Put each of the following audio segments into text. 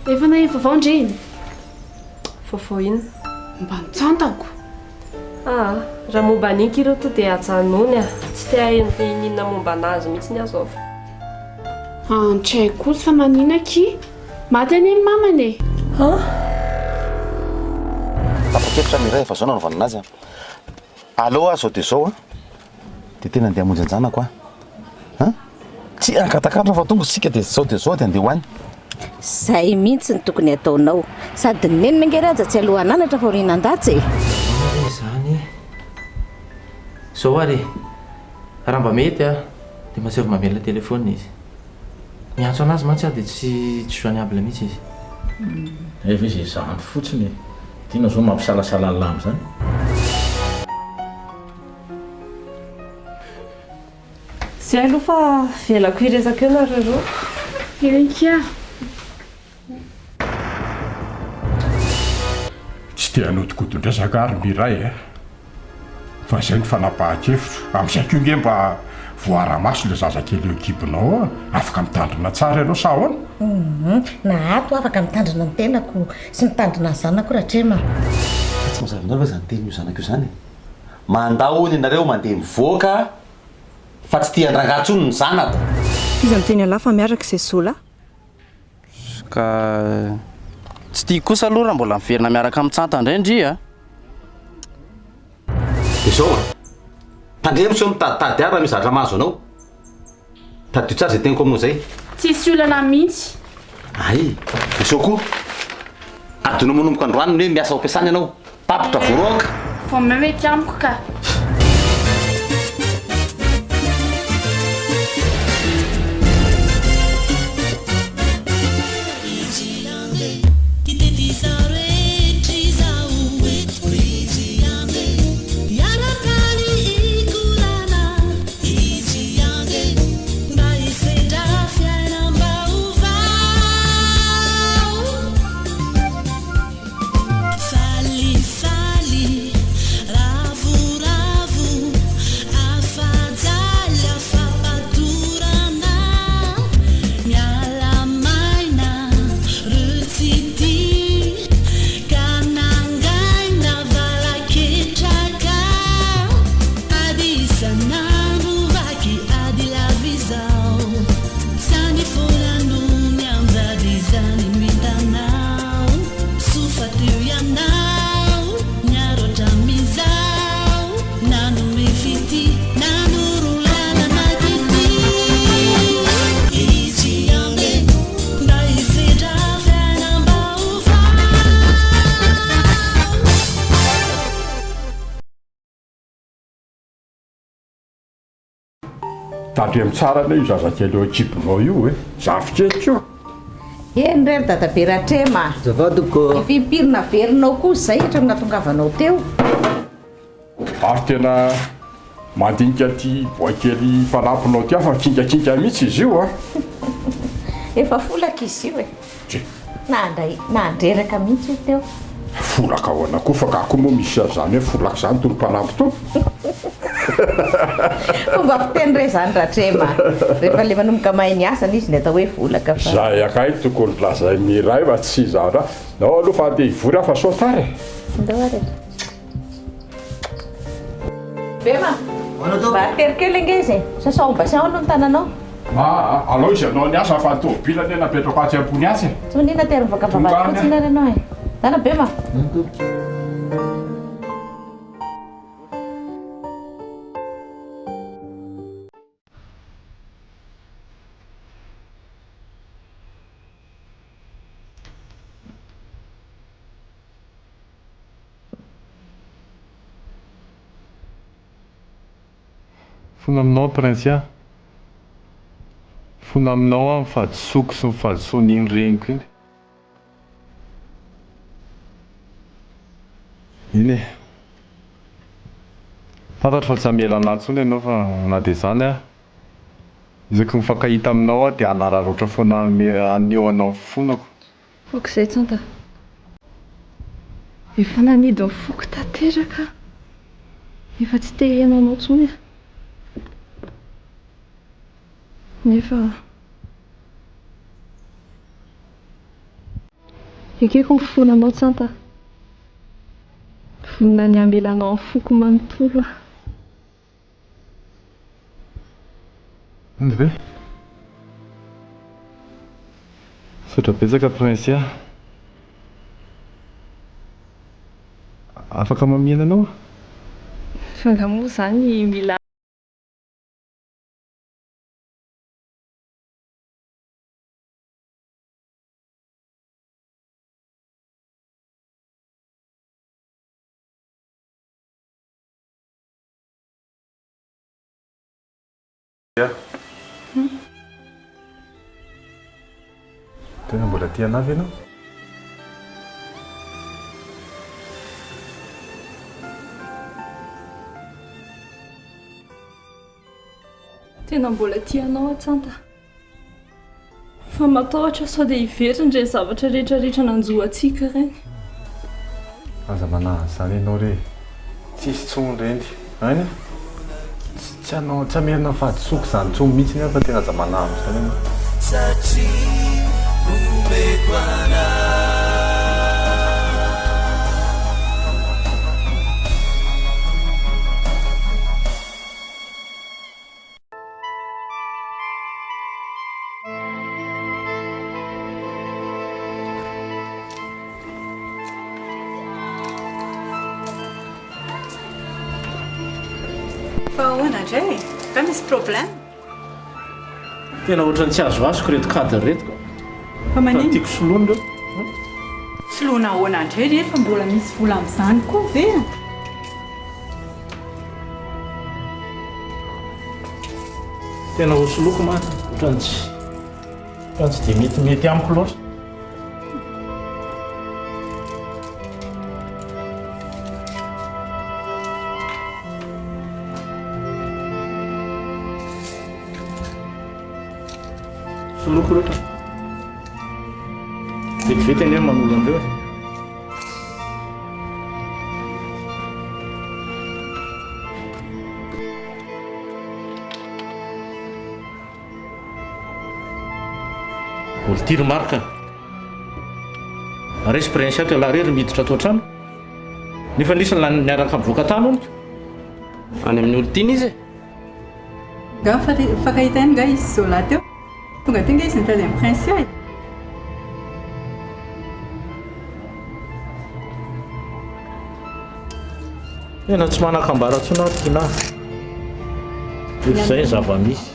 Efa naheno vaovao ndry iny? Vaovao inona? Mba nitsantako. Aa, raha momba an'iny kireo to dia ajanony a! Tsy te haheno n'inon'inona momba an'azy mihitsy aho zao. Antray kosa fa manina akia? Maty anie ny mamany e! An? Tapa-kevitra Mireille fa zao nanaovana anazy an! Aleo aho zao dia zao an! Dia tena andeha hamonjy an-janako aho an! Tsy hangatak'andro fa tonga isika dia zao dia zao dia andeha ho any. Zay mihitsy no tokony ataonao. Sady ny nenina ange Raja tsy aloha hananatra fa aoriana handatsa e! Ahoana re izany e? Zao ary e! Raha mba mety a, dia mba asaivo mamelona telephone izy. Miantso anazy mantsy aho dia tsy tsy joignable mihitsy izy. Nefa izy ezahany fotsiny e! Tiana zao mampisalasala an'lah amzany? Zay aloha fa avelako hiresaka eo nareo roa. Eny kia. Tsy te hanodikodin-dresaka ary Miray a! Fa izay no fanapahan-kevitro. Amin'izay koa nge mba voara-maso ilay zazakely eo an-kibonao ao a! Afaka mitandrina tsara ianao sa ahoana? Hum, na ato afaka mitandrina ny tenako sy mitandrina ny zanako Ratrema. Fa tsy mazava aminareo va izany tenin'io zanako io izany e? Mandao hono ianareo mandeha mivoaka fa tsy tian-drangahy intsony ny zanako. Iza miteny anlah fa miaraka izay Zola? Ka tsy tiako kosa aloha raha mbola miverina miaraka amin'i Tsanta indray ndry a! Dia izao an! Tandremo sao mitaditady ahy raha misy zavatra mahazo anao. Tadidio tsara izay teniko aminao izay. Tsisy olana mihitsy. Hay! Dia izao koa, adino manomboka androany ny hoe miasa ao am-piasana ianao. Tapitra voaroaka. Vao may mety amiko ka. Falifaly, ravoravo, afa-jaly, afa-patorana, miala maina, reo tsy tia, ka nangaina valaketraka, ady isan'andro vaky ady lava izao, zany foana no mianjady izany no hitanao. Soa fa teo ianao niaro hatramin'izao Nanome fitia, nanoro lalana didy Izy andeha mba hisedra fiainam-baovao. Tandremo tsara anie io zazakely eo an-kibonao io e! Zafikeliko io! Eny re ry dadabe Ratrema a! Azafady tompoko. Efa impiry naverinao koa izay hatramin'ny nahatongavanao teo. Ary tena mandinika ity boay kely mpanampinao ity aho fa mikinkakinka mihitsy izy io a! Efa folaka izy io e! Dre. Nandray, nandreraka mihitsy io teo. Folaka ahoana koa fa ka koa moa misy an'izany hoe folaka izany itony mpanampy itony? Fomba fiteny re izany Ratrema a! Rehefa le manomboka mahay ny asany izy ny atao hoe volaka fa. Zay akay tokony lazain'ny iray fa tsy zavatra, ndao aloha fa andeha hivory aho fa sao tara e! Ndao ary e! Bema, mba atero kely ange izy e! Sasao amin'ny bassin ao aloha ny tananao. Aa, alao izy hanao ny asa fa ny tômôbila anie napetrako atsy ambony atsy e! Tsy maninona atero mivoaka vavahady fotsiny ary ianao e! Ndana Bema! Fona aminao Princia. Fona aminao aho ny fahadisoako sy ny fahadisoan'iny reniko iny. Iny e. Fantatro fa tsy hamela anah intsony ianao fa na dia izany ary, isaky ny mifankahita aminao aho dia hanararaotra foana haneho anao ny fifonako. Ok izay Tsanta. Efa nanidy ny foko tanteraka aho. Efa tsy te hihaino anao intsony aho. Nefa. Ekeko ny fonanao Tsanta a. Vonona ny hamela anao amin'ny foko manontolo aho. Inona ve? Misaotra betsaka Princia. Afaka mamihina anao aho? Fa angaha moa izany mila. Tena mbola tia anah ve ianao? Tena mbola tia anao aho Tsanta. Fa matahotra sao dia hiverina ireny zavatra rehetra rehetra nanjo antsika ireny. Aza manahy an'izany ianao re e! Tsisy intsony ireny. Hainy? Tsy tsy hanao tsy hamerina ny fahadisoako izany intsony mihitsy aho fa tena aza manahy amin'izany ianao. Satria omeko anao. Fa ahoana indray e? Nga misy problème? Tena ohatran'ny tsy azoazoko ireto cadre ireto ka. Fa maninona? Tiako soloina ireo. Soloina ahoana indray re fa mbola misy vola amin'izany koa ve? Tena ho soloiko mantsy, ohatran'ny tsy ohatran'ny tsy dia metimety amiko loatra. Soloiko ireo ka. Vetivety anie manolo an'ireo e. Olo ty ry Marc a! Resy Prince ato ialahy rery miditra ato an-trano nefa nisy ny niaraka nivoaka tany hono. Any amin'ny olon-tiana izy e! Nga mifankahita ihany nga izy Zola teo? Tonga aty nga izy nitady an'i Princia e! Tena tsy manan-kambara intsony aho Tiana a! Efa izay ny zava-misy.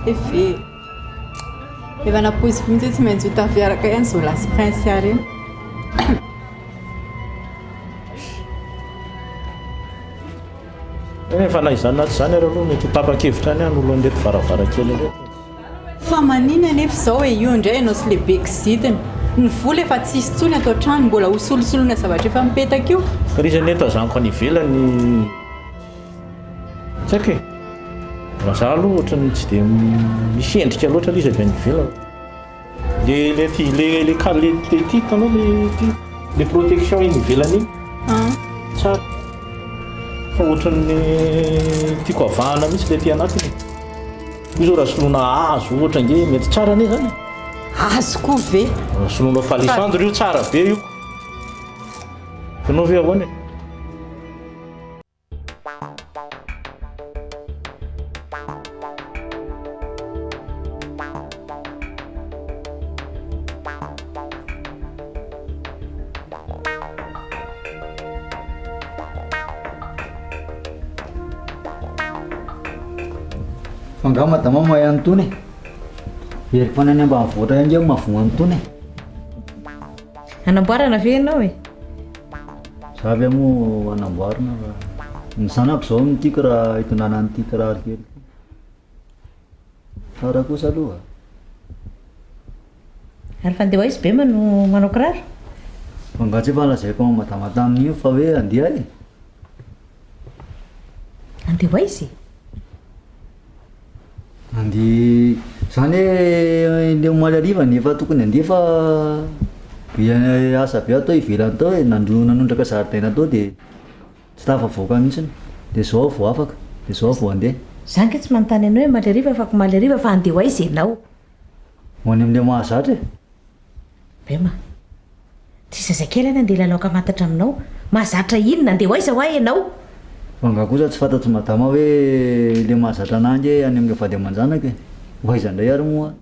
Efa e! Efa nampoiziko mihitsy hoe tsy maintsy ho tafiaraka ihany Zola sy Princia ireny. Efa na izany na tsy izany ary aloha mety ho tapa-kevitra ihany hanolo an'ireto varavarankely ireto. Fa manina anefa izao e, io indray ianao sy le be kizitina. Ny vola efa tsisy intsony ato an-trano, mbola ho solosoloina zavatra efa mipetaka io. Ry izy anie tazaniko any ivelany tsy haiko e. Raha za aloha ohatran'ny tsy dia misy endrika loatra ilay izy avy any ivelany. Le le ty le le ka le le ty hitanao le ty le protection iny ivelany iny tsara fa ohatran'ny tiako avahana mihitsy le aty anatiny io zao raha soloina hazo ohatra ange mety tsara anie zany Hazo koa ve? Raha soloina palissandre io tsara be io Ianao ve ahoana e? Fa angaha madama mahay an'itony e? Heriko any ambanivohitra ihany ange mahavoa an'itony e. Hanamboarana ve ianao e? Za ve moa hanamboarina fa ny zanako izao no tiako raha hitondrana an'ity kiraro kely ity. Tsara kosa aloha. Ary fa andeha ho aiza Bema no manao kiraro? Fa angaha tsy efa lazaiko an'i madama tamin'iny fa hoe andeha e? Andeha ho aiza e? Andeha, zany hoe le omaly hariva no efa tokony andeha fa be asa be aho tao ivelany tao e, nandro nanondraka zaridaina tao de tsy tafavoaka mihitsiny, de zao aho vao afaka, de zao aho vao andeha. Za ange tsy manontany anao hoe omaly hariva fa omaly hariva fa andeha ho aiza ianao? Ho any amin'ilay mahazatra e! Bema. Tsy zazakely any andeha hilalao ankamantatra aminao. Mahazatra inona? Andeha ho aiza hoa ianao? Fa angaha kosa tsy fantatr'i madama hoe le mahazatra anah ange any amin'ireo vady aman-janako e! Ho aiza indray ary moa?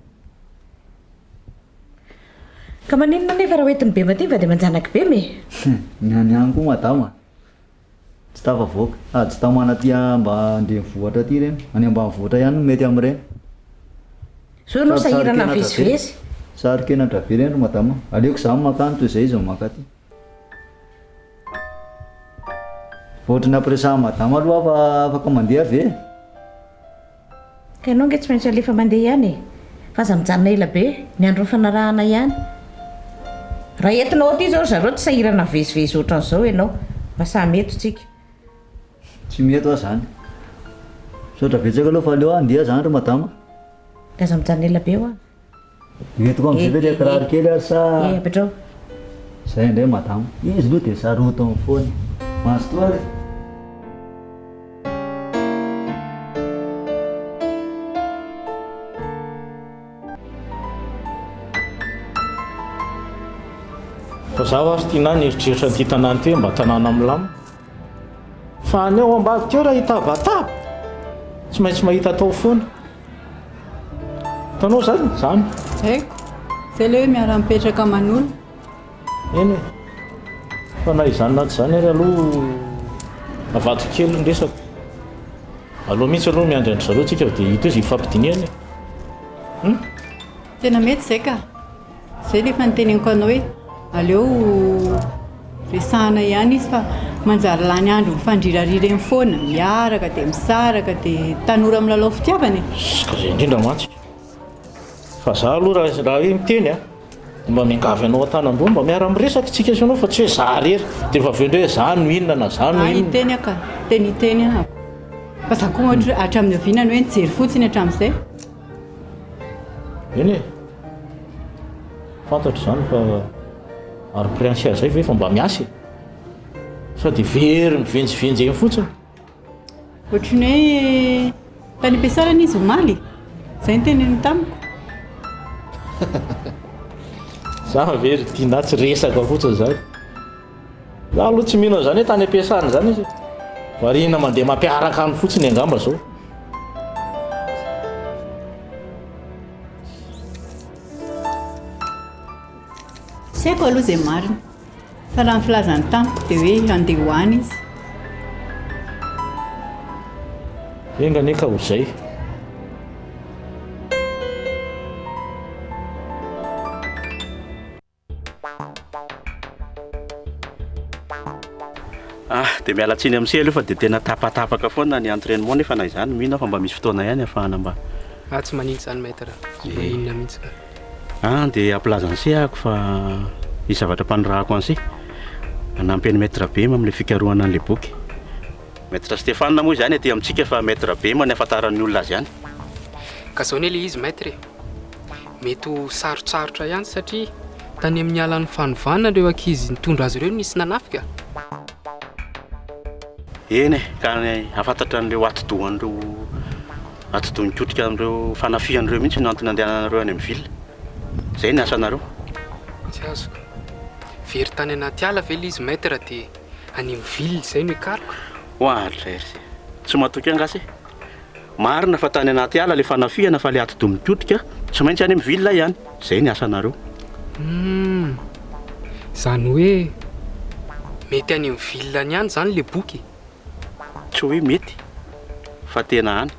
Ka maninona anefa raha hoentin'i Bema aty ny vady aman-janak'i Bema e? Ny any ihany koa madama tsy tafavoaka. Sady tsy tamana aty ambanivohitra aty ireny. Any ambanivohitra ihany no mety amin'ireny. Zao ianao sahirana mivezivezy. Saro-kenatra be ireny ry madama. Aleoko izaho mankany toy izay izy no mankaty. Ohatry ny ampiresahan'i madama aloha aho fa afaka mandeha ve? Ka ianao ange tsy maintsy alefa mandeha ihany e! Fa aza mijanona ela be, ny andro nifanarahana ihany. Raha entinao aty izao ry zareo tsy sahirana mivezivezy ohatran'izao ianao. Mba samy eto tsika. Tsy mety hoa zany. Misaotra betsaka aloha fa aleo aho handeha zany ry madama. Dia aza mijanona ela be hoa. Entiko amizay ve le kiraro kely ary sa. Eh, apetrao. Zay indray madama. Izy aloha dia sarotiny foana. Mazotoa ary. Fa za hoa ry Tinah nieritreritra an'ity tanàna ity hoe mba tanàna milamina. Fa ny ao ambadika ao raha hitabataba, tsy maintsy mahita atao foana. Hitanao zany? Zany. Haiko. Zay le hoe miara-mipetraka aman'olona. Eny e. Fa na izany na tsy izany ary aloha avadiko kely ny resako. Aleo mihitsy aloha miandry an-dry zareo tsika dia hita eo izay hifampidinihana e. Hum? Tena mety izay ka. Izay ilay efa noteneniko anao hoe aleo resahana ihany izy fa manjary lany andro mifandrirarira eny foana, miaraka dia misaraka dia tanora milalao fitiavana e. Ka izay indrindra mantsy. Fa za aloha raha raha hoe miteny a, dia mba miangavy anao an-tanan-droa mba miara-miresaka isika sy ianao fa tsy hoe za irery dia rehefa avy eo indray hoe za no inona na za no Ah, inona. hiteny aho ka, tena hiteny aho. Fa za koa ohatra hoe hatramin'ny oviana no hoe nijery fotsiny hatramin'izay? Eny e! Fantatro izany fa ary Princia zay ve efa mba miasa e? Sa dia very mivenjivenjy eny fotsiny? Ohatran'ny hoe tany am-piasarana izy omaly e! Izay no teneniny tamiko. Za ve ry Tinah tsy resaka fotsiny izany? Za aloha tsy mino an'izany hoe tany am-piasana izany izy e. Variana mandeha mampiaraka any fotsiny angamba zao. Tsy haiko aloha izay marina fa raha ny filazany tamiko dia hoe handeha ho any izy. Enga anie ka ho zay. Ah, dia miala tsiny amin'i se aloha fa dia tena tapatapaka foana ny entrainement nefa na izany mino aho fa mba misy fotoana ihany ahafahana mba Ah, tsy maninona izany maître, tsy Eh. maninona mihitsy ka. Ah, dia hampilaza an'i se ahako fa hisy zavatra ampanirahako an'i se. Hanampy an'i maître Bema amin'ilay fikarohana an'ilay boky. Maître Stéphane moa izany aty amintsika fa maître Bema ny ahafantaran'ny olona azy any. Ka zao anie ilay izy maître e. Mety ho sarotsarotra ihany satria tany amin'ny alan'ny fanovana ireo ankizy nitondra azy ireo no nisy nanafika. Eny e, ka ny hahafantatra an'ireo atidohan'ireo atidoha nikotrika an'ireo fanafihana ireo mihitsy no antony andehananareo any amin'ny ville. Izay ny asanareo. Tsy azoko. Very tany anaty ala ve ilay izy maître dia any amin'ny ville izay no hikaroka? Oadray ry se. Tsy matoky angaha se? Marina fa tany anaty ala le fanafihana fa le atidoha mikotrika tsy maintsy any am ville ihany. Zay ny asanareo. Humm. Izany hoe mety any am ville any ihany izany le boky e? Tsy hoe mety fa tena any.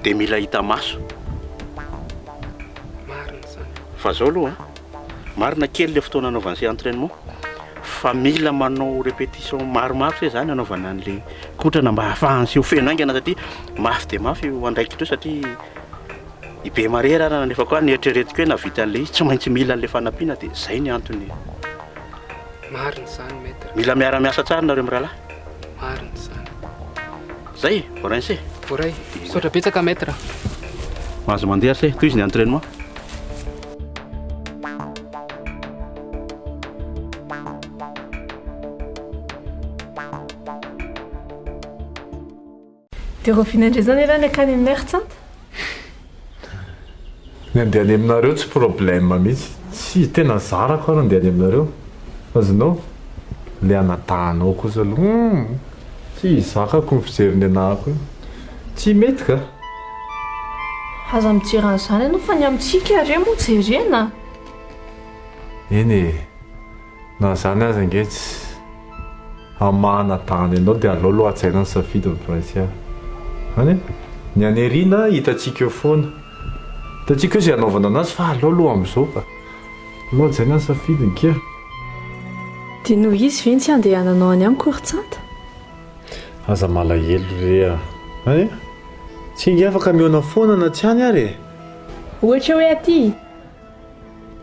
Dia mila hita maso. Marina izany. Fa zao aloha an. Marina kely le fotoana anaovana se entrainement fa mila manao repetition maromaro se zany anaovana an'le kotrana mba ahafahan'ny seho feno haingana satria mafy dia mafy io andraikitra io satria i Bemaria ary nefa koa neritreretiko hoe nahavita an'le izy tsy maintsy mila an'le fanampiana dia zay ny antony. Marina izany maître. Mila miara-miasa tsara nareo mirahalahy. Marina izany. Zay, voaray se. Voaray. Misaotra betsaka maître. Mahazo mandeha se, tohizo ny entrainement. Dia rahoviana indray izany ialahy ny hankany aminay ry Tsanta? Ny handeha any aminareo tsy problème mihitsy. Tsy tena zarako ary handeha any aminareo. Azonao? Le anadahinao kosa aloha hum! Tsy zakako ny fijery ny anahako io. Tsy mety ka! Aza mijery an'izany ianao fa ny amintsika re moa jerena. Eny e! Na izany aza ange tsy amin'ny maha anadahiny anao dia aleo aloha hajaina ny safidiny Princia. Zany e! Ny any aoriana hitantsika eo foana. Hitantsika eo izay hanaovana anazy fa aleo aloha amin'izao ka. Aleo hajaina ny safidiny kia. Dia noho izy ve no tsy handehananao any amiko ry Tsanta? Aza malahelo re a! Zany e! Tsy ange afaka mihaona foana na tsy any ary e! Ohatra hoe aty?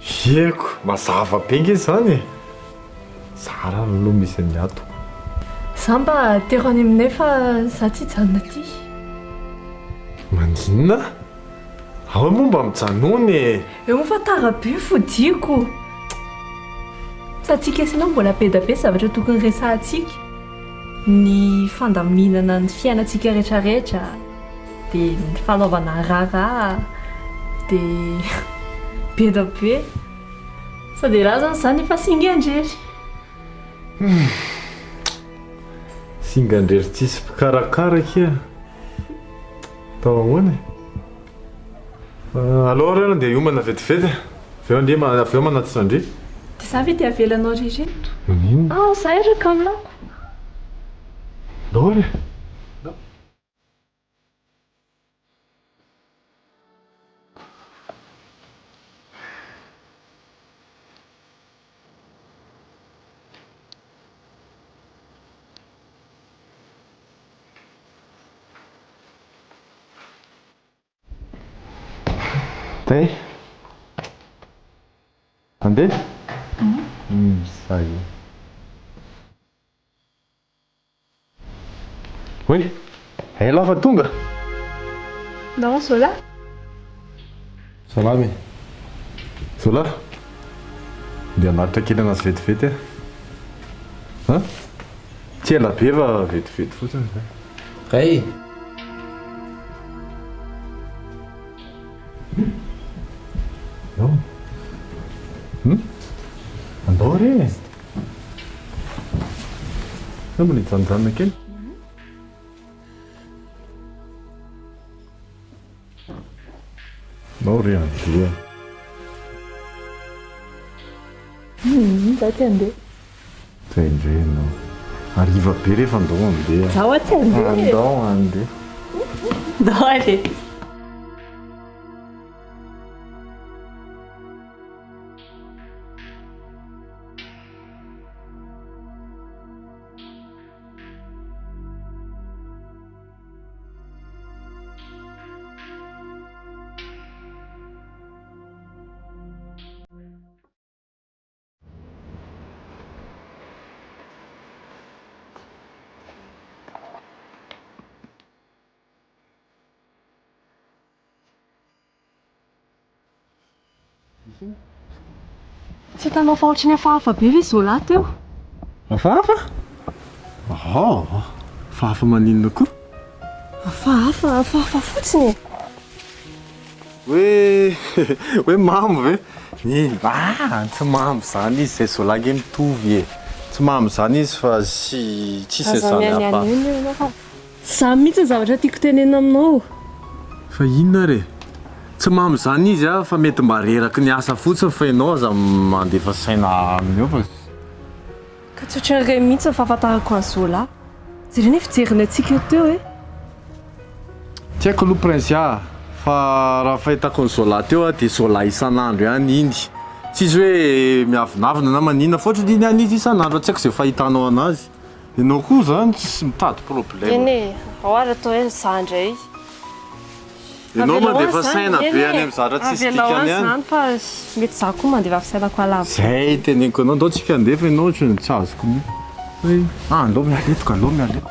Hieko, mazava be nge zany e! Zara aloha misy an'i ato. Za mba atero any aminay fa za tsy hijanona aty. Maninona? Ao moa mba mijanona e! Eo moa fa tara be ny fodiako. Sa tsika sy enao mbola be da be zavatra tokony resahantsika. Ny fandaminana ny fiainantsika rehetra rehetra. Dia ny fanaovana raharaha dia be da be. Sao dia ialahy izany izany efa singan-drery. Singan-drery tsisy mpikarakara akia. Atao ahoana e? Aleo ary andeha hiomana vetivety e. Avy eo andeha avy eo manatitra an-dry. Dia za ve dia avelanao ry ireto? Maninona? Ah, za hiaraka aminako. Ndao ary e. Tay. Andeha? Hum, ça y est. Oui, ela fa tonga. Non, Zola. Salama e. Zola. Ndeha hanatitra kely anazy vetivety aho. An? Tsy ela be fa vetivety fotsiny izay. Ray. Andao. Hum? Andao re e. Sa mbola hijanonjanona kely? Andao re handeha. Hum, za tsy handeha. Zay indray ianao. Hariva be rehefa andao handeha. Za hoa tsy handeha. Andao handeha. Ndao ary e. Tsy hitanao fa ohatran'ny hafahafa be ve Zola teo? Hafahafa? Aha, hafahafa maninona koa? Hafahafa, hafahafa fotsiny e! Hoe hoe mamo ve? Iny, ah, tsy mamo izany izy, izay Zola ange mitovy e! Tsy mamo izany izy fa tsy tsisy Aza an'izany mianiany hafahafa. eo ianao fa. Tsy izany mihitsy ny zavatra tiako tenenina aminao. Fa inona ary e? Tsy mamo izany izy a, fa mety mba reraky ny asa fotsiny fa ianao aza mandefa saina aminy eo fa. Ka tsy ohatran'ireny mihitsy ny fahafantarako an'i Zola. Jereo anie fijeriny antsika teo e. Tsy haiko aloha Princia a, fa raha ny fahitako an'i Zola teo a dia Zola isan'andro ihany iny. Tsisy hoe miavonavona na maninona fa ohatran'iny ihany izy isan'andro, tsy haiko izay fahitanao anazy. Ianao koa izany tsy mitady problème. Eny e, ao ary atao hoe za indray. Ianao Avelao mandefa any izany, saina be eny e. any amin'ny zavatra tsisy Avelao dikany any any. izany fa mety za koa mandefa fisainako alavitra. Zay teneniko anao, ndao tsika handefa ianao ohatran'ny tsy azoko mihitsy. Hoe ah andao miala eto ka, aleo miala eto.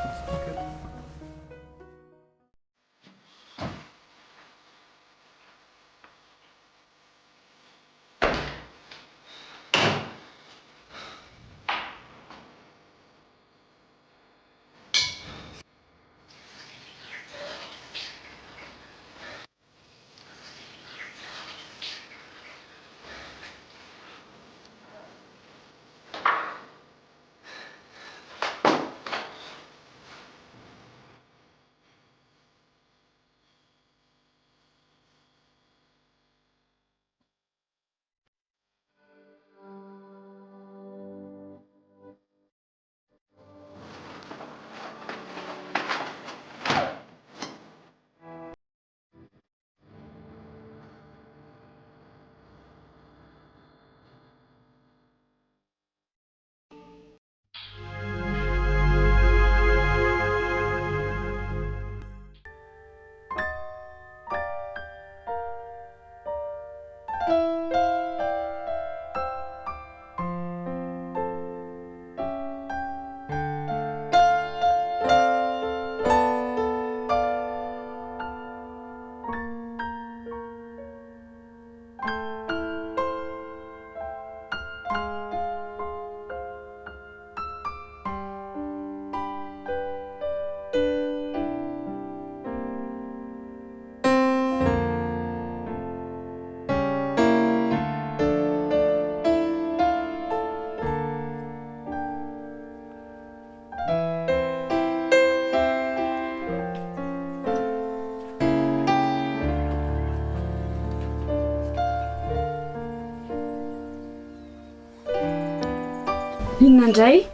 Inona indray?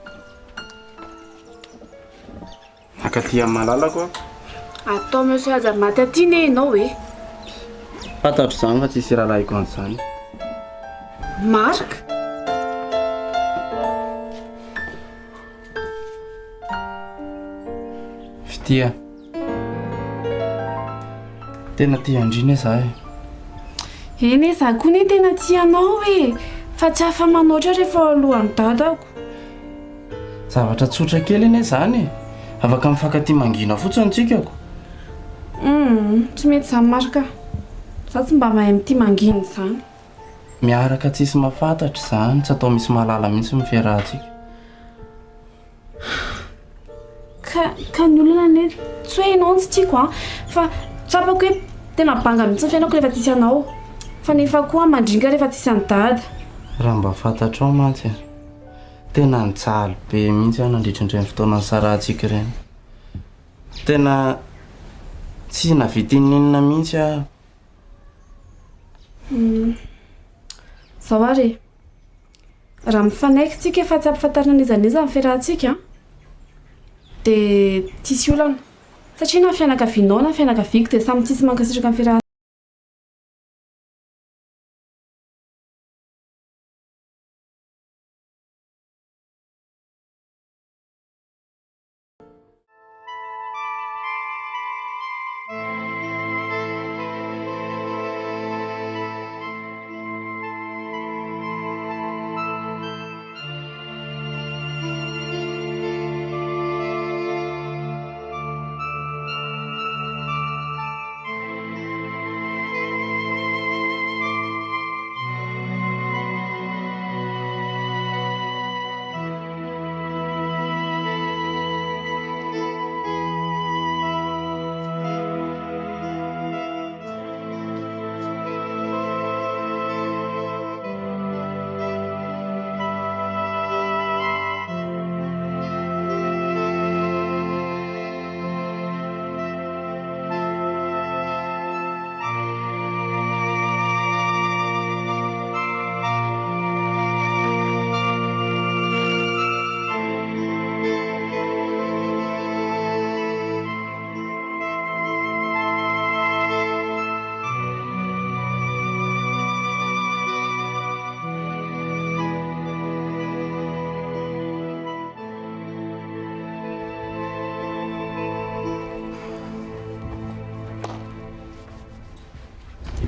Mankaty amin'ny malalako aho. Atao monsieur aza maty aty ne ianao e. Fantatro izany fa tsisy rahalahiko an'izany. Marc. Fitia. Tena tia an-dry ne za e. Eny e, za koa ne tena tia anao e. Fa tsy afa-manoatra rehefa ao alohan'ny dadako. Zavatra tsotra kely anie izany e! Afaka mifankatia mangina fotsiny tsika ko! Humm, tsy mety izany Marc a! Za tsy mba mahay mitia mangina izany. Miaraka tsisy mahafantatra izany, tsy atao misy mahalala mihitsy ny fiarahantsika. Ka, ka ny olana anie tsy hoe ianao no tsy tiako an, fa tsapako hoe tena banga mihitsy ny fiainako rehefa tsisy anao. Fa nefa koa mandringa rehefa tsisy an'i Dada. Raha mba fantatrao mantsy e! Tena nijaly be mihitsy aho nandritra ireny fotoana nisarahantsika ireny. Tena tsy nahavita n'inon'inona mihitsy aho. Izao ary e. Raha mifanaiky tsika fa tsy ampifantarina an'iza n'iza ny fiarahantsika dia tsisy olana. Satria na ny fianakavianao na ny fianakaviako dia samy tsisy mankasitraka ny fiarahantsika.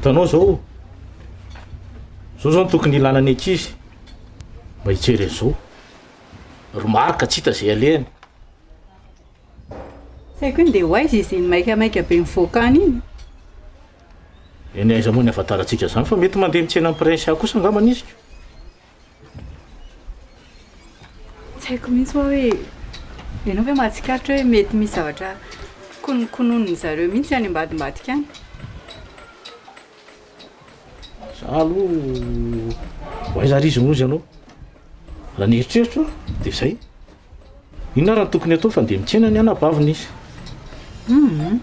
Hitanao zao, zao zao no tokony ilana ny ankizy mba hijery an'izao. Ry Marc tsy hita izay alehany. Tsy haiko hoe ndeha ho aiza izy iny maikamaika be mivoaka any iny. Eny aiza moa ny ahafantarantsika izany fa mety mandeha mitsena an'i Princia kosa angambany izy ko. Tsy haiko mihitsy hoa hoe ianao ve mahatsikaritra hoe mety misy zavatra konokononin-dry zareo mihitsy any ambadimbadika any? Za aloha ho aiza ary izy moa izy ianao? Raha ny eritreritro dia izay. Inona ary no tokony atao fa ndeha mitsena ny anabaviny izy. Humm.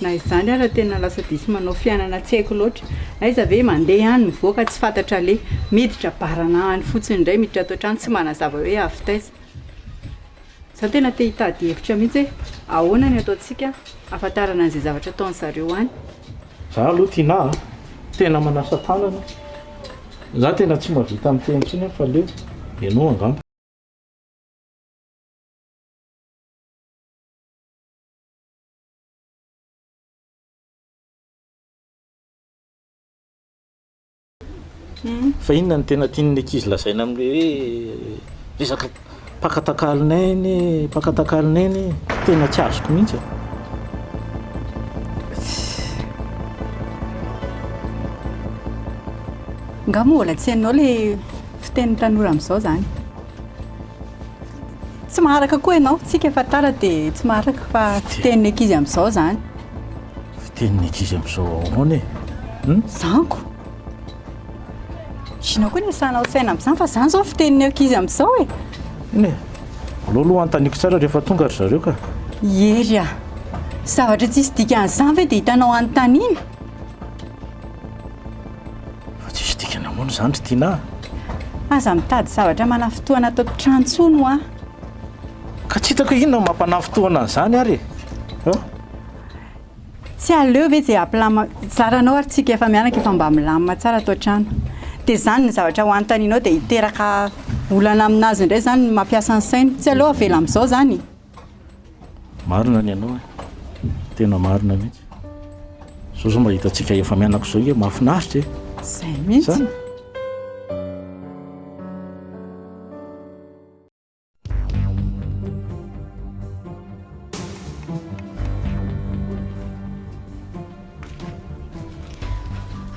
Na izany ara tena lasa diso manao fiainana tsy haiko loatra. Aiza ve mandeha any mivoaka tsy fantatra aleha. Miditra barana any fotsiny indray miditra ato an-trano tsy manazava hoe avy taiza. Za tena te hitady hevitra mihitsy hoe ahoana ny ataontsika ahafantarana an'izay zavatra ataon'zareo any. Za aloha Tinah a, tena manasa tanana, za tena tsy mahavita miteny intsony aho fa leo, ianao angamba. Fa inona no tena tian'ny ankizy lazaina amin'ilay hoe resaka mpaka takalon'aina e, mpaka takalon'aina e? Tena tsy azoko mihitsy e. Nga moa mbola tsy hainao ilay fitenin'ny tanora amin'izao izany? Tsy maharaka koa ianao, tsika efa tara dia tsy maharaka fa fitenin'ny ankizy amin'izao izany. Fitenin'ny ankizy amin'izao ahoana e? Hum? Zanko. Inona koa ny asanao saina amin'izany fa izany izao fitenin'ny ankizy amin'izao e. Inona e? Aleo aloha anontaniako tsara rehefa tonga ry zareo ka. Hery a! Zavatra tsisy dikan'izany ve dia hitanao anontaniana? Fa tsisy dikany ahoana izany ry Tinah? Aza mitady zavatra manafintohana ato an-trano intsony hoa. Ka tsy hitako hoe inona no mampanafintohana an'izany ary e! An? Tsy aleo ve izay hampilama zaranao ary tsika efa mianaka efa mba milamina tsara ato an-trano. Dia izany ny zavatra ho anontanianao dia hiteraka olana aminazy indray izany ny mampiasa ny sainy. Tsy aleo avela amin'izao izany? Marina ny anao e! Tena marina mihitsy. Zao zao mba hitantsika efa mianaka izao nge mahafinaritra e! Izay mihitsy.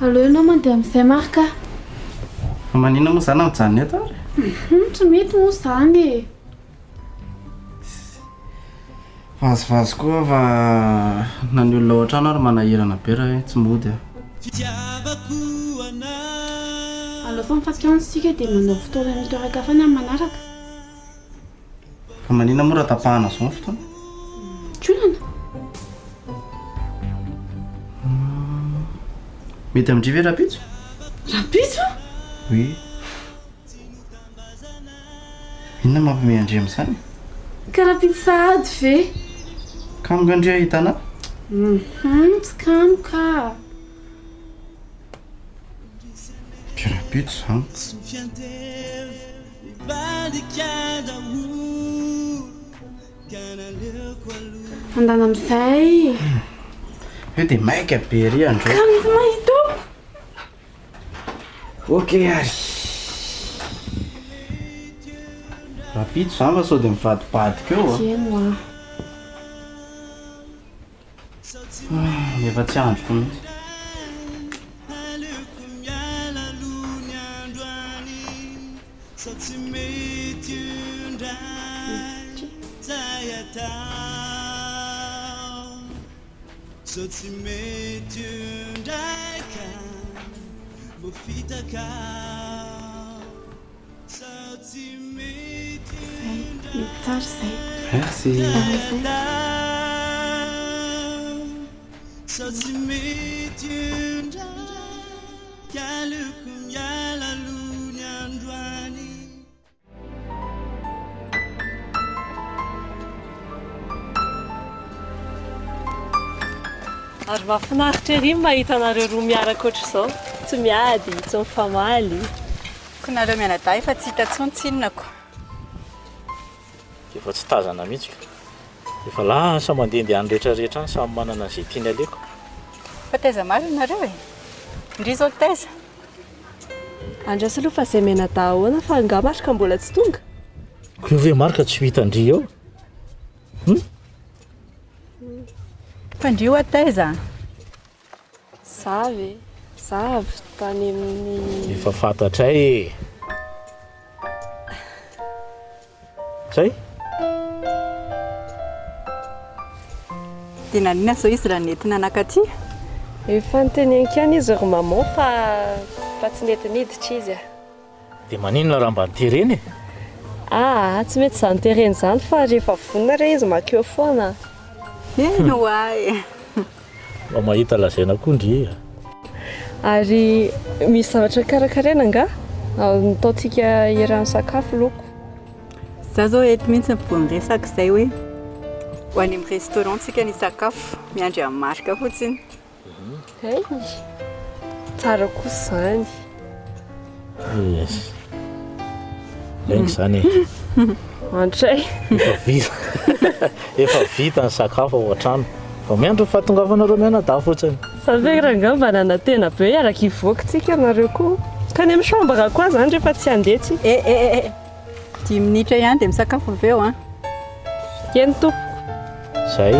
Aleo ianao mandeha amin'izay Marc a. Fa maninona moa za na mijanona eto ary? Hum, tsy mety moa izany e. Vazivazy koa fa na ny olona ao an-trano ary manahirana be raha hoe tsy mody aho. Aleo fa mifampiantso isika dia manao fotoana any toeran-kafa any amin'ny manaraka. Fa maninona moa raha tapahana izao ny fotoana? Tsy olana. Mety amin-dry ve rahampitso? Rahampitso? Oui. Inona mampiomehy an-dry amin'izany? Ka rahampitso sahady ve? Kamo nga ndry ahita anah? Hum, tsy kamo ka. Dia rahampitso izany. Andana amin'izay. Io dia maika be ery andreo. Ka misy mahita ao. Ok ary. Rahampitso izany fa sao dia mivadibadika eo a. Eny hoa. Efa tsy andriko mihitsy. Zay, mety tsara izay. Merci. Ary mahafinaritra ery ny mahita anareo roa miaraka ohatr'izao, tsy miady, tsy mifamaly. Ko nareo mianadahy efa tsy hita intsony tsinona ko. Efa tsy tazana mihitsy ko. Efa lasa mandehandeha any rehetra rehetra any samy manana an'izay tiany aleko. Fa taiza marina nareo e? Ndry zao taiza? Andraso aloha fa zay mianadahy ahoana fa angaha Marc mbola tsy tonga? Ko io ve Marc tsy ho hitan-dry eo? Hum? Fa ndry hoa taiza? Za ve? Za avy tany amin'ny. Efa fantatray e! Zay? Dia naninona izao izy raha nentina nankaty? Efa noteneniko ihany izy ry maman fa fa tsy nety niditra izy a. Dia maninona raha mba noterena e? Aa, tsy mety izany terena izany fa rehefa vonona re izy mankeo foana a. Eny ho'a e! Mba mahita lazaina koa ndry a! Ary misy zavatra karakaraina angaha? Nataontsika iaraha-misakafo loko. Za zao eto mihitsy vao niresaka izay hoe ho any amin'ny restaurant tsika ny hisakafo, miandry an'i Marc fotsiny. Hay! Tsara kosa izany. Yes. Lainga izany e. Andray. Efa vita. Efa vita ny sakafo ao an-trano. Vao miandry ny fahatongavanareo mianadahy fotsiny. Za ve rangahy mba nanantena be hiaraka hivoaka tsika nareo koa. Ka any amin'ny chambre koa zany rehefa tsy handeha tsika. Eh eh eh. Dimy minitra ihany dia misakafo avy eo an. Eny tompoko. Zay.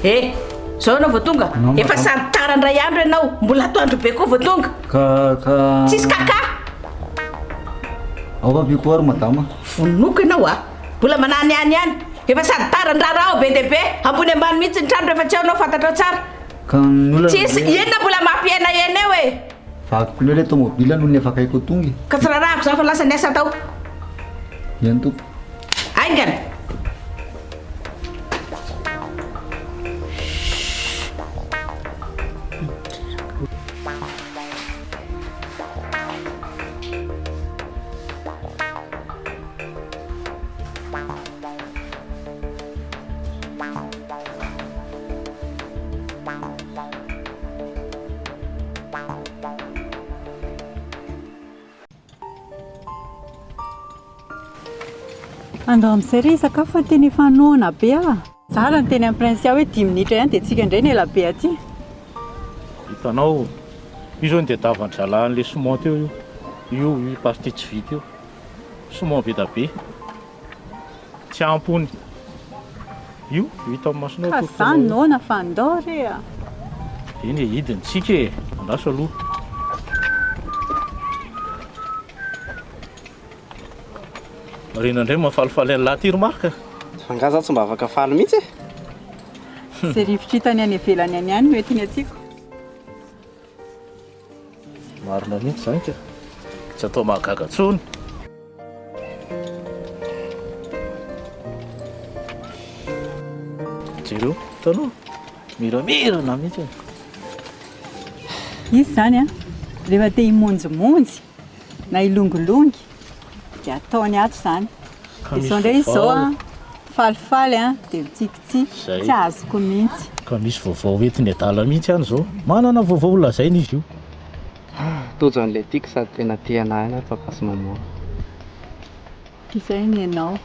Eh, zao ianao vao tonga? Efa sady tara indray andro ianao, mbola atoandro be koa vao tonga. Ka ka. Tsisy kaka. Ao fa ampiako ary madama. Vonoiko ianao a! Mbola manany ihany ihany. Efa sady tara ny raharaha ao be dia be. Ambony ambany mihitsy ny trano rehefa tsy ao ianao fantatrao tsara. Ka ny olana Tsisy, ange. inona mbola mampihenahena eo e! Vaky pneu ilay tomobile noho ny efa akaiky ho tonga e. Ka tsy rarahako izany fa lasa ny asa atao. Eny tompoko. Haingana! Andao amin'izay re hisakafo fa tena efa noana be aho. Zara niteny amin'i Princia hoe dimy minitra ihany dia tsika indray no ela be aty. Hitanao, io zao nitadiavan-dry zalahy an'ilay saumon teo io. Io, io partie tsy vita io. Saumon be da be. Tsy ampy hono. Io, io hita amin'ny masonao Ka atoroko za anao io. noana fa andao re a. Eny e, hidiny tsika e. Andraso aloha. Marina indray mahafalifaly an'lah ty ry Marc a. Fa nga za tsy mba afaka faly mihitsy e? Izay rivotra hitany any ivelany any ihany no entiny aty ko. Marina mihitsy izany ka. Tsy atao mahagaga intsony. Jereo, hitanao? Miramirana mihitsy. Izy izany an, rehefa te himonjimonjy na hilongilongy dia ataony ato izany. Ka Dia misy izao indray izy izao vaovao. an, falifaly an, dia mitsikitsiky, Zay. tsy azoko mihitsy. Ka misy vaovao entiny adala mihitsy any izao. Manana vaovao ho lazaina izy io. Tojo an'ilay tiako sady tena tia anah ihany ary papa sy maman. Izay ny anao.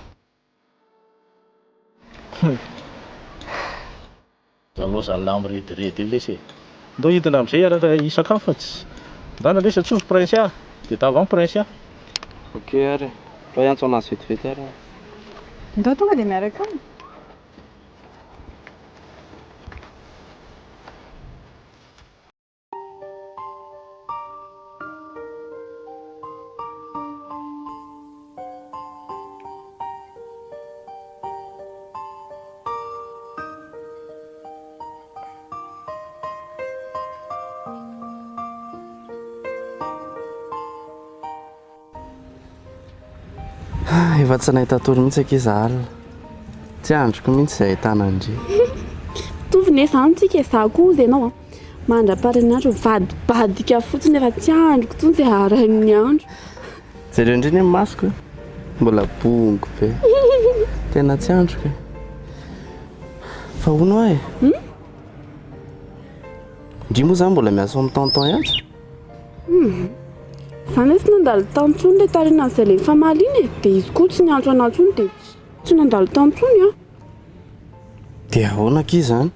Zalozan'ny lahy mirediredy io lesy e. Ndao hidina amizay hiaraka hisakafo fa tsy. Ndana lesy antsovo Princia dia tavy any Princia. Ok ary e. Ndao hiantso anazy vetivety ary aho. Ndao tonga dia miaraka aminy. Efa tsy nahita tory mihitsy akia za alina. Tsy andriko mihitsy izay ahitana an-dry. Mitovy ne zany tsika e, za koa ozy enao a, mandra-parin'ny andro mivadibadika fotsiny efa tsy andriko intsony izay harain'ny andro. Jereo indray ny masoko e, mbola bongo be. Tena tsy andriko e. Fa hono hoa e. Ndry moa zany mbola miasa ao amin'ny tonton ihany? Hum. Za anie tsy nandalo tany intsony le tarinan'izay le nifamaly iny e, dia izy koa tsy niantso anah intsony dia tsy nandalo tany intsony an. Dia ahoana akia izany?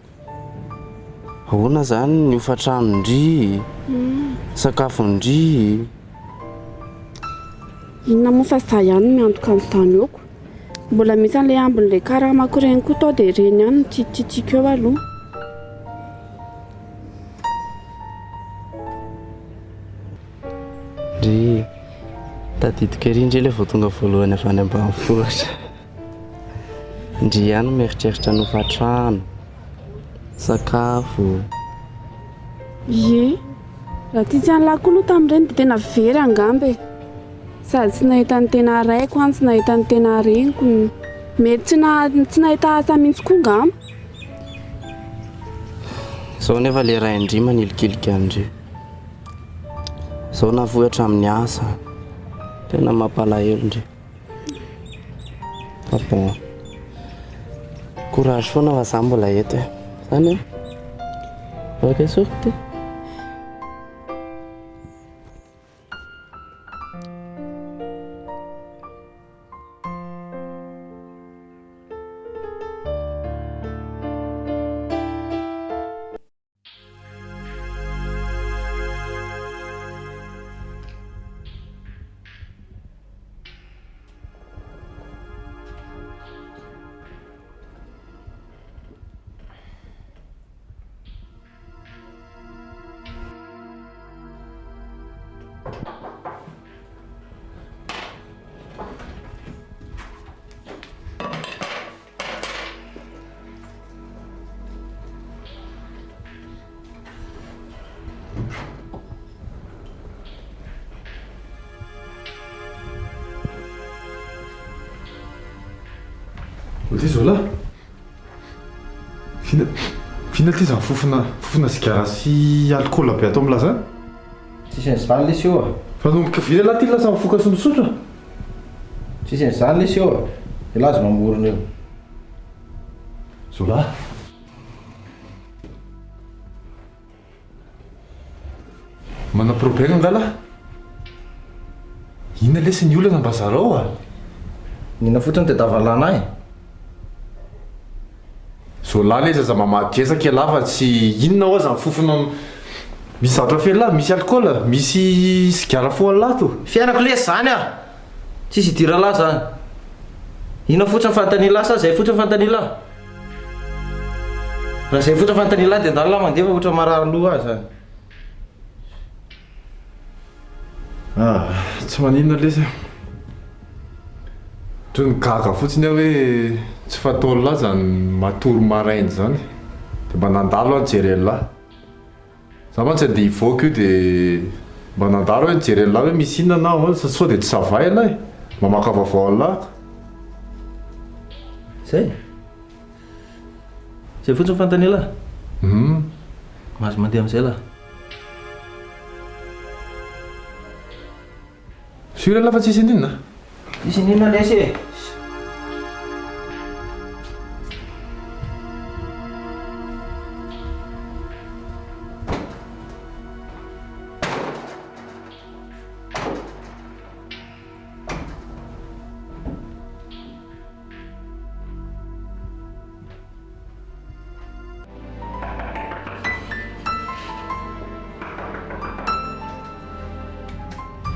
Ahoana izany ny hofan-tranon-dry, sakafon-dry? Inona moa fa za ihany no miantoka an'izany eo ko. Mbola misy an'ilay ambin'ilay karamako ireny koa tao dia ireny ihany no titititiko eo aloha. Ndry, tadidiko ery ndry ilay vao tonga voalohany avy any ambanivohitra. Ndry ihany no mieritreritra ny hofan-trano, sakafo. Ie, raha tsy nisy an'lah koa aloha tamin'ireny dia tena very angamba e. Sady tsy nahita ny tena raiko aho no tsy nahita ny tena reniko. Mety tsy na- tsy nahita asa mihitsy koa angamba. Zao nefa le rain-dry manilikilika an-dry. Zao nafoy hatramin'ny asa. Tena mampalahelo ndry. Fa bon. Courage foana fa za mbola eto e. Zany e. Afaka esoriko ty. Ody Zola. F'inona f'inona ty zany fofona fofona sigara sy alikaola be ato amin'lah zany? Tsisy an'izany lesy eo a! Fa nanomboka oviana elah ty lasa mifoka sy misotro a? Tsisy an'izany lesy eo a! Elah aza mamorona eo. Zola. Manana problème nga lah? Inona lesy ny olana mba zarao a? Inona fotsiny tadiavan'lah anah e? Zola lesy aza mamadresaka elah fa tsy inona hoa zany fofona misy zavatra f'elah, misy alcool, misy sigara foan'lah to. Fiainako lesy zany a! Tsisy idiran'lah zany. Inona fotsiny fanontanian'lah sa zay fotsiny fanontanian'lah? Raha zay fotsiny fanontanian'lah dia ndany lah mandeha fa ohatra marary loha ahy zany. Ah, tsy maninona lesy a. Toy ny gaga fotsiny aho hoe tsy fataon'lah zany matory maraina zany. Dia mba nandalo aho nijery an'lah. Za mantsy andeha hivoaka io dia mba nandalo aho nijery an'lah hoe misy inona na ahoana sa sao dia tsy ça va ialahy e? Mba maka vaovao an'lah ako. Zay? Zay fotsiny fanontanian'lah? Hum. Mahazo mandeha amin'izay lah. Sûr ialahy fa tsisy an'inona? Tsisy an'inona lesy e!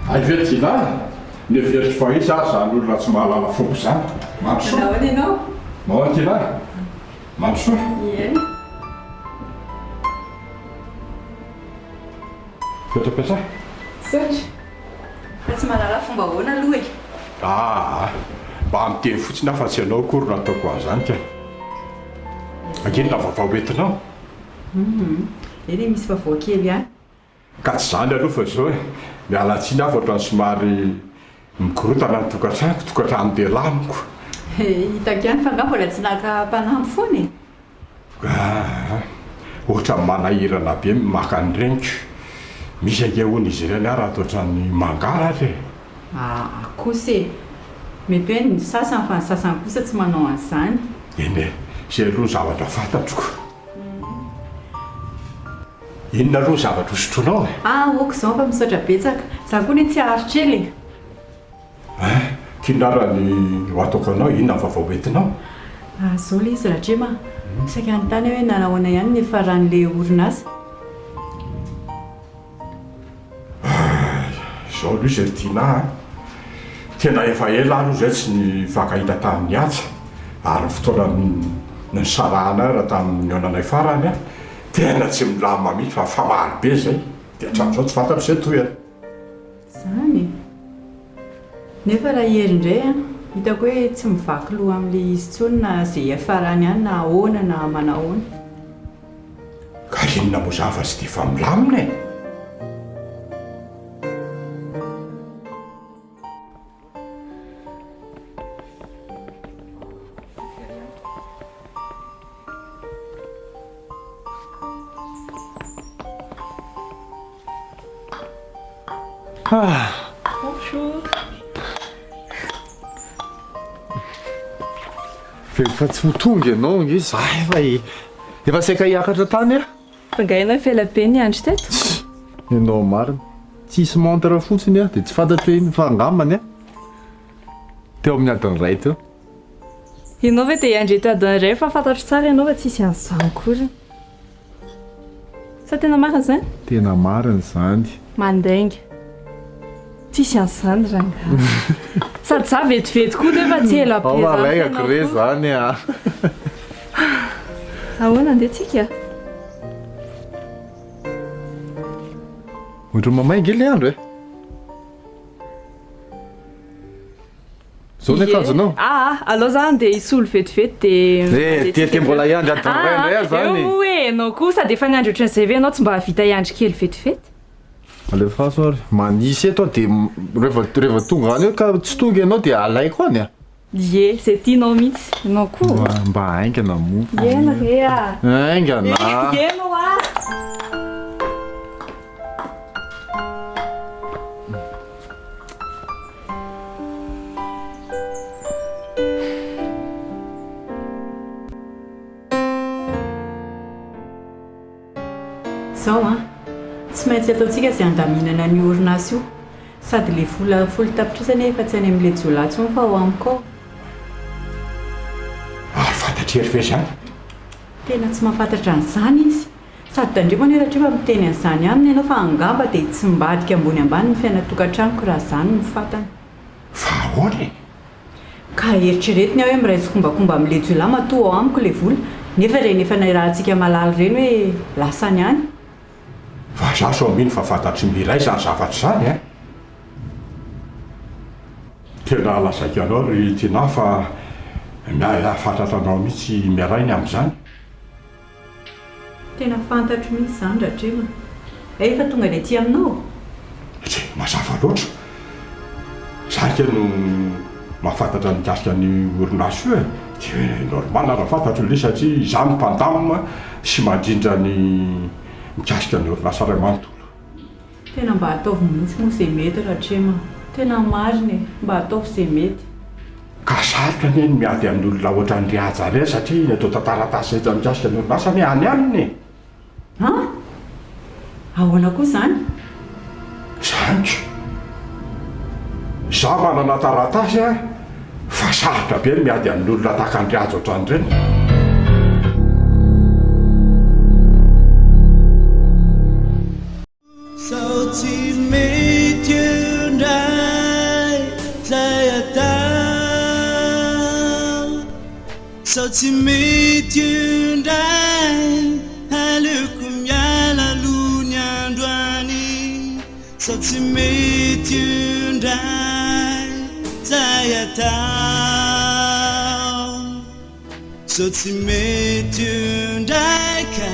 Hay ve ty lahy? Neveriko fa iza ary zany olona tsy mahalala fomba izany. Mandrosoa. Nahoana ianao? Nahoana ty lahy? Mandrosoa. Ie. Mipetrapetraha. Misaotra. Fa tsy mahalala fomba ahoana aloha e? Aa! Mba miteny fotsiny aho fa tsy ianao akory no ataoko an'izany ka. Ange inona vaovao entinao? Hum, eny e, misy vaovao kely ihany. Ka tsy izany aloha fa izao e, miala tsiny aho fa ohatran'ny somary mikorontana ny tokantranoko, tokantranon-dehilahy manko. Hitako ihany fa angaha mbola tsy naka mpanampy foana e? Aa! Ohatran'ny manahirana be ny maka ny reniko. Misy ange hono izy ireny ary ato ohatran'ny mangalatra e! Aa kosa e! Mety hoe ny sasany fa ny sasany kosa tsy manao an'izany. Eny e! Izay aloha ny zavatra fantatro ko! Inona aloha ny zavatra hosotroinao e? Aa ok izao fa misaotra betsaka. Za koa anie tsy haharitra ela e! Hein! K'inona ary ny ho ataoko anao? Inona ny vaovao hoentinao? Ah, zao ilay izy Ratrema a! Saika hanontany aho hoe nanahoana ihany ny niafaran'ilay orinasa? Ah, izao aloha izy ry Tinah a! Tena efa ela aho aloha izay tsy nifankahita tamin'i Haja, ary ny fotoana nisarahana ahy raha tamin'ny nihaonanay farany an, tena tsy milamina mihitsy fa mifamaly be izay, dia hatramin'izao tsy fantatro izay tohiny. Izany e! Nefa raha i Hery indray an, hitako hoe tsy mivaky loha amin'ilay izy intsony na izay hiafarany any na ahoana na manahoana. Ka inona moa izany fa tsy dia efa milamina e! Bonjour. Rehefa tsy ho tonga ianao ange za efa efa saika hiakatra tany aho. Fa nga ianao efa ela be niandry teto? Ianao marina. Tsisy montre fotsiny aho dia tsy fantatro hoe inona fa angambany an. Teo amin'ny adiny iray teo. Ianao ve dia hiandry eto adiny iray fa fantatro tsara ianao fa tsisy an'izany akory. Sa tena marina izany? Tena marina izany. Mandainga. Tsisy an'izany rangahy. Sady za vetivety koa nefa tsy ela be Ao zany malaigako re zany a. Ahoana andeha tsika? Ohatran'ny mamay ange le andro e. Zao ny akanjonao? Aa, aleo za andeha hisolo vetivety dia Eh, ty ty mbola hiandry adiny iray indray aho zany. Eo moa e, ianao koa sady efa niandry ohatran'izay ve ianao tsy mba hahavita hiandry kely vetivety? Alefaso ary. Manisy eto aho dia rehefa rehefa tonga any eo ka tsy tonga ianao dia alaiko any a. Ie, izay tianao mihitsy. Ianao koa. Mba haingana moa fa. Eny re a! Haingana! Eny hoa! Izao an, tsy maintsy ataontsika izay handaminana an'io orinasa io. Sady le vola 10 tapitrisa anie efa tsy any amin'ilay jiolahy intsony fa ao amiko ao. Ary fantatr'i Hervé izany? Tena tsy mahafantatra an'izany izy. Sady tandremo anie raha fa miteny an'izany aminy ianao fa angamba dia hitsimbadika ambony ambany ny fiainan-tokantranoko raha izany no fantany. Fa ahoana e? Ka eritreretiny aho hoe miray tsikombakomba amin'ilay jiolahy matoa ao amiko ilay vola, nefa ireny efa nairahantsika malala ireny hoe lasany any. Fa za sao mino fa fantatr'i Miray zany zavatra zany eh! Tena lazaiko anao ry Tinah fa miahy fatratra anao mihitsy i Miray ny amin'izany. Tena fantatro mihitsy izany Ratrema a! Efa tonga ny aty aminao? Tsia, mazava loatra. Za ange no mahafantatra ny mikasika ny orinasa io e! Dia normal raha fantatro ilay izy satria izaho no mpandamina sy mandrindra ny mikasika ny orinasa iray manontolo. Tena mba ataovy mihitsy moa izay mety Ratrema a! Tena marina e! Mba ataovy izay mety. Ka sarotra anie ny miady amin'ny olona ohatran'i ry Haja ireny satria ny antontan-taratasy rehetra mikasika ny orinasa anie any aminy e! An! Ahoana koa izany? Izany ko! Izaho manana taratasy an, fa sarotra be ny miady amin'ny olona tahaka an-dry Haja ohatran'ireny. Sao tsy mety eo indray zay atao Sao tsy mety eo indray aleoko miala aloha ny androany Sao tsy mety eo indray zay atao Sao tsy mety eo indray ka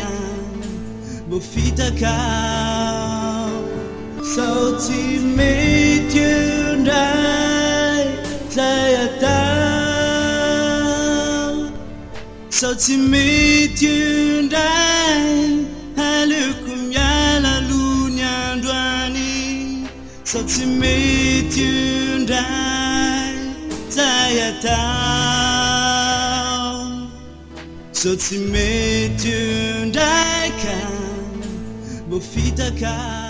mbo fitaka Sao tsy mety eo indray zay atao Sao tsy mety eo indray aleoko miala aloha ny androany Sao tsy mety eo indray zay atao Sao tsy mety eo indray ka mbo fitaka.